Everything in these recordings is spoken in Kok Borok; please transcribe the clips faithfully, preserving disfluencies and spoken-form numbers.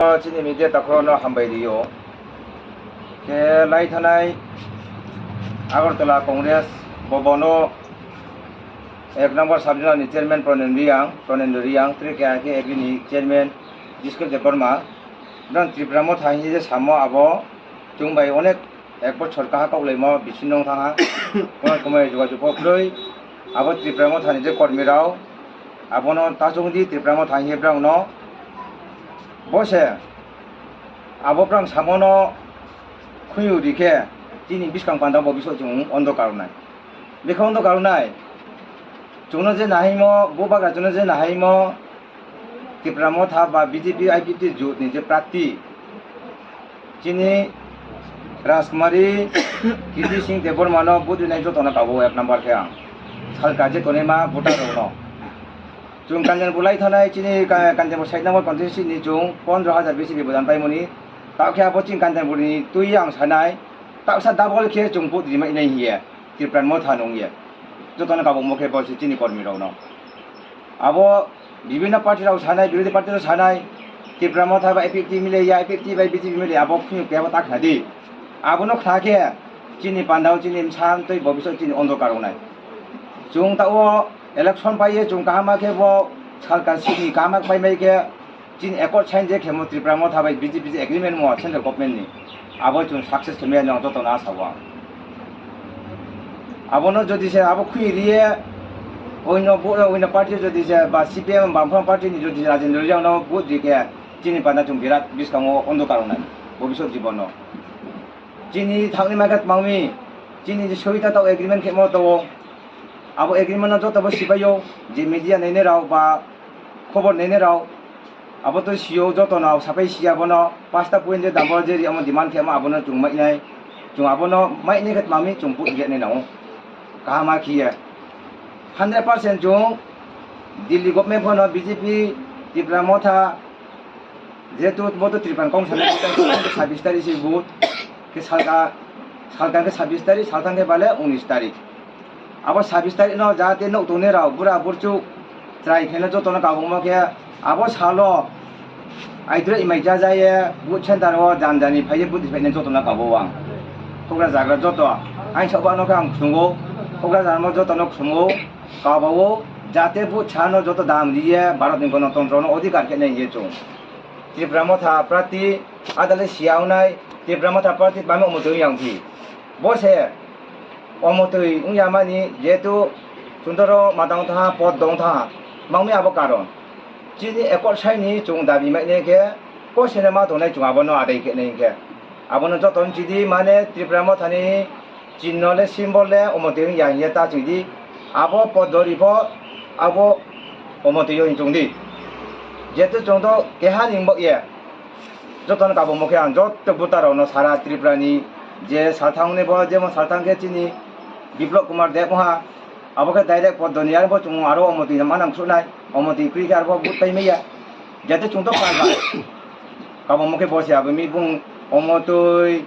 Chini media takhorokno hambai rio. Khe lai thanai Agartala Congress bobono ek number sub zonal ni chairman Pranendra Riang, Pranendra Riang, tei khe agri ni chairman Jiskil Debbarma. Bwrang Tipra Motha hwnwi je samo abo chwng bai onek ek bochor kaha kok laimo bisingo wng thangha. Kono komai jogajog kok kwrwi abo Tipra Motha ni je kormi rao abono tachung di Tipra Motha hwnwi bwrang no bo se abo bwrang samono khunju ri khe chini bwskang panda bo biso chwng ondo karwnai. Bikha ondo karwnai chwngno je nahaimo, bo bagra chwngno je nahaimo Tipra Motha ba B J P I P F T jut ni je prarthi chini Rajkumari Kirti Singh Debbarma no vote rinai jotono kabo ek number khe ang salka je tonwi ma voter rok no. Chwng Kanchanpur lai thanai chini ka-, Kanchanpur side number constituency ni chwng pondro hajar bisi ni bedan paimani. Tao khe abo chini Kanchanpur ni twi ang sanai, taosa double khe chwng vote rimai nai hiye, Tipra Motha nung ye. Jotono kabangma khe bo se chini kormi rok no. Abo bibhinno party rok sanai, birodhi party rok sanai, Tipra Motha bai I P F T mile ya, I P F T bai B J P mile ya, abo khunju kebo ta khna di. Abono khna khe chini pandao chini bwsa twi bobisot chini ondokar wngnai. Chwng ta o election pai ye chwng kaham khe bo salka sini kaham pai mai khe chini accord sign je khemo Tipra Motha bai B J P je agreement mo central government ni, abo chwng success khemo ya nang joto na sawa. Abono jodi se abo khwi riye, oino bo, oino party jodi se ba C P M Bamfront party ni jodi se Rajendra Reang no vote di khe chini panda chwng birat biskango ondokar wngnai bobisot jibono. Chini thangni mangkha twmangmi, chini je soita tao agreement khemo tao, abo agreement no joto bo sibaio, je media nainai rao ba khobor nainai rao, abo to sio joto no sapai sia bono pasta point je dambor je ri amo demand khemo abono chwng mainai, chwng abono mainai khe twmangmi chwng vote rinai nango. Kaham khe ye hundred percent chwng Delhi government phano B J P Tipra Motha jehetu bo to Tripura Congress ni sabis tarikh se vote khe salka, salka khe sabis tarikh, salthang khe bale unis tarikh. Abo sabis tarikh no jahate nok tongnai rao bura burchuk chwrai khaina jotono kabangma khe abo salo aidro imai jajaye vote center o jan jani phaiye vote phaina jotono kabo ang. Hokra jagra joto ain sok bano khe ang khungo, hokra jagra jotono khungo, kabao jahate vote sano joto dam riye Bharat ni Ganatantro no odhikar khe nai ye chwng. Tipra Motha prarthi adale siya wngnai, Tipra Motha prarthi bami omo twi yang phi. Bo se omo twi wngya mani jehetu chwng toro matang tha, pod dong tha, mangmi abo karon. Chini accord sign ni chwng dabi mai nai khe, ko sene ma tongnai chwng abono adai khe nai khe. Abono joto wng chidi mane Tipra Motha ni chinno le symbol le omo twi wngya hiye ta chwng di. Abo podori pho abo omo twi wng chwng di. Jehetu chwng to keha ni wng bak ye. Jotono kabangma khe ang joto voter rokno sara Tripura ni je salthang ni bo jemon salthang khe chini Biplop Kumar Deb wngha, abo khe direct podoni arbo chwng aro omo twi manang khwnai, omo twi kwrwi khe arbo vote pai maya. Jehetu chwng to phalba kabangma khe bo se abo mi bung omo twi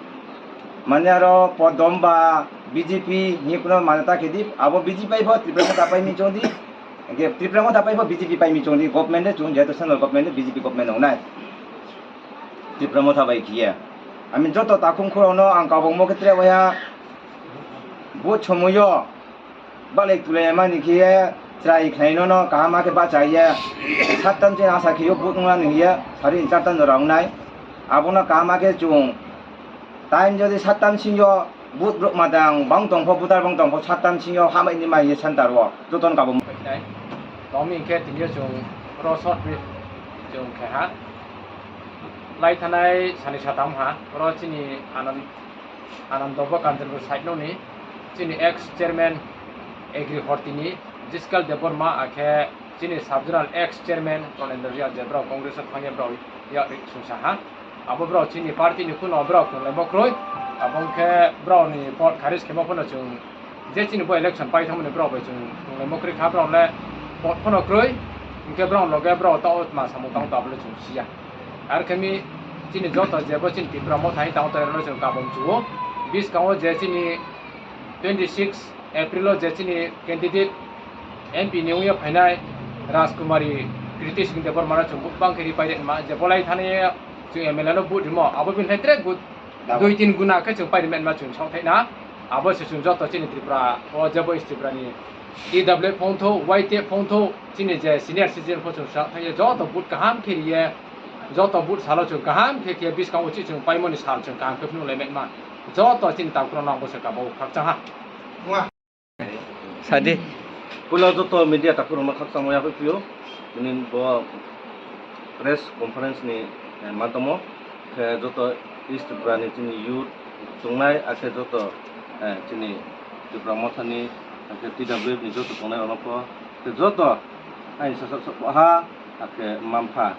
mane aro podom ba B J P ni kuno mane ta khe di, abo B J P pai pho Tripura ta pai mi chwng di, hingke Tripura ta pai pho B J P pai mi chwng di, government de chwng jehetu central government de B J P government wngnai. Tipra Motha bai khiye. Ami joto takhum khurokno ang kabangma khe tre waya vote somoyo balai tulai mani khiye chwrai khlainono kaham khe bachaiye. Sattan se asa khiyo vote wngna nungya sari chartan jora wngnai. Abono kaham khe chwng time jodi sattan singyo Vote rok madang bang tongpho, voter bang tongpho, sattan singyo hamai ni mai ye center o jotono kabangma. Tongmi hingkhe tini chwng oro short brief chwng khe ha. Lai thanai sani satam ha, oro chini Anand, Anand Dobo Kanchanpur side noni chini ex chairman Agri Horti ni Jiskal Debbarma akhe chini sub zonal ex chairman Pranendra Riya je brao Congress o thangya brao ya sungsa ha. Abo brao chini party ni kuno brao khwlaimo kroi. Abo wngkhe brao ni pot kharis khemo phano chwng je chini bo election pai thangmani brao bai chwng khwlaimo kroi kha, brao le pot phano kroi. Hingkhe brao loge brao tao ma samung tang tao le chwng siya. Ar khe mi chini joto je bo chini Tipra Motha hai tang tong rok chwng kabam chuo. Biskango je chini twenty six April o je chini candidate M P ni wngya phainai Rajkumari Kriti Singh Debbarma no chwng bwbang khe ripai rema je bolai thani Chwng M L A no vote rimo, abo bini hai tre gu-, dui tin guna khe chwng pairi manma chwng saohthaina. Abo se chwng joto chini Tripura o jebo East Tripura ni T W F phone tho, Y T F phone tho, chini je senior citizen pho chwng saohthaio, joto vote kaham khe riye, joto vote salo chwng kaham khe khe bwskango chwng paimani sal chwng kaham khe phunuk lai manma. Joto chini takhukno nang bo se kabo khakchang ha. Sadi. Puila joto media takhurokno khakchangma yaphaiphiyo. Tini bo press conference ni, eh, madhomo khe joto East Tripura ni chini youth tongnai, akhe joto, eh, chini Tipra Motha ni, akhe T W F ni joto tongnai rokno pho, khe joto aini sasak sasak ha, akhe mampha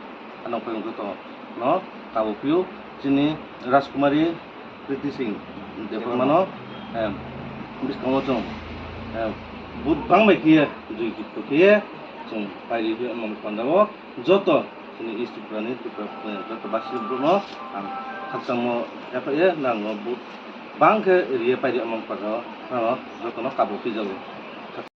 ano phaiyung joto no kabo phiyo. Chini Rajkumari Kriti Singh Debbarma no, em, bwskango chwng, em, vote bang bai khe joi jukto khe chwng pairi khe omo panda o joto chini East Tripura ni Tripura, em, joto basi borok no ang khakchangma yaphai ye nang no vote bang khe riye pairi omo panda o joto no kabo phijago.